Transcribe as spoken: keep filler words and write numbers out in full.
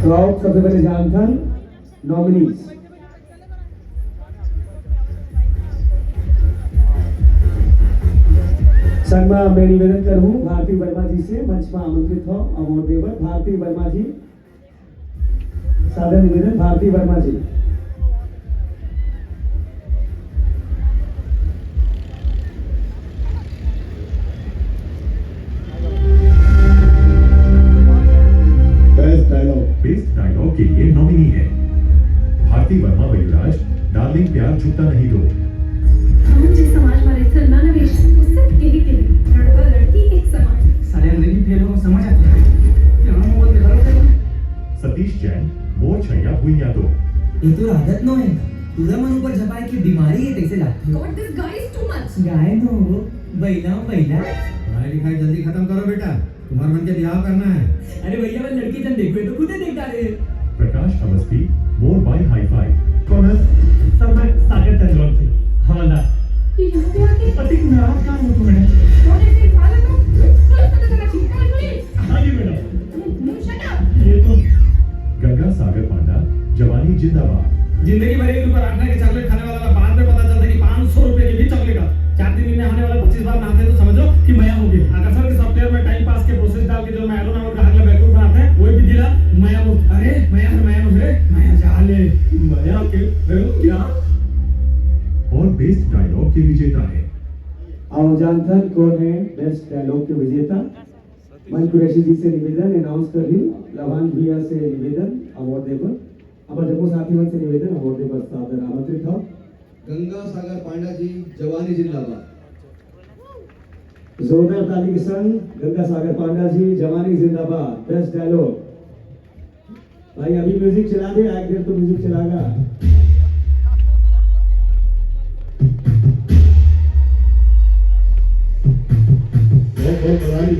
तो सबसे पहले जानथन नॉमिनीज। संगमा, मैं निवेदन करूं भारती वर्मा जी से, मंच में आमंत्रित हो अवार्ड देवर भारती वर्मा जी। सादर निवेदन, Bharti Verma ji. Best dialogue. Best dialogue के लिए नॉमिनी है भारती वर्मा व युवराज, डार्लिंग प्यार छुट्टा नहीं दो। हमन जे समाज म रहिथन ना नरेश, वो सब केहे केहे। लड़का लड़की एक समान। साले अंग्रेजी फेल हो समझ आते हैं। क्या मोहब्बत में गलत है? सतीश जैन, मोर छैया भुइयां तो। ये तो आदत नो है। पूरा मन ऊपर झपाए के बीमारी है, तैसे लागथे। God, this guy is too much. गाय नो, बैला, बैला। पढ़ाई लिखाई जल्दी खत्म करो बेटा, तुम्हार मन के ब्याह करना है। अरे भैया, मैं लड़की जन देखो, ये तो खुदे देख डारे। प्रकाश अवस्थी, मोर बाई हाई फाई। कौन है? सर, मैं सागर चंद्रवंशी, हवलदार। ये यहाँ पे आके? अतिक नाराज का हो तुम, मैडम? कौन ऐसे इंसान है तुम? पुलिस को तो करना चाहिए। कौन पुलिस? हाँ जी, मैडम। हम्म, shut up। ये तो गंगा सागर पांडा, जवानी जिंदाबाद। जिंदगी भर एक रुपया राखना के चॉकलेट खाने वाला था, बाद में पता चलता कि पाँच सौ रुपए के भी चॉकलेट आता। चार दिन में आने वाला पच्चीस बार नहाते हैं तो समझ लो कि मया हो गया। अगर सर के सॉफ्टवेयर में टाइम पास के प्रोसेस डाल के जो मैं एरो नाम का हगला बैकअप बनाते हैं, वो भी दिला मया मुफ्त। अरे मया है, मया मुफ्त रे, मया जाले। मया के, मया क्या? और बेस्ट डायलॉग के विजेता है। आओ जानथन कौन है बेस्ट डायलॉग के विजेता। मन कुरैशी जी से निवेदन, अनाउंस कर रही हूँ, लवान भैया से निवेदन, अवार्ड दे बर। अब जम्मो साथी मन से निवेदन, अवार्ड दे बर सादर आमंत्रित हो। गंगा सागर पांडा जी, जवानी जिंदाबाद। जोरदार ताली के संग गंगा सागर पांडा जी, जवानी जिंदाबाद, बेस्ट डायलॉग। भाई अभी म्यूजिक चला दे, एक देर तो म्यूजिक चलागा। बहुत बहुत बधाई।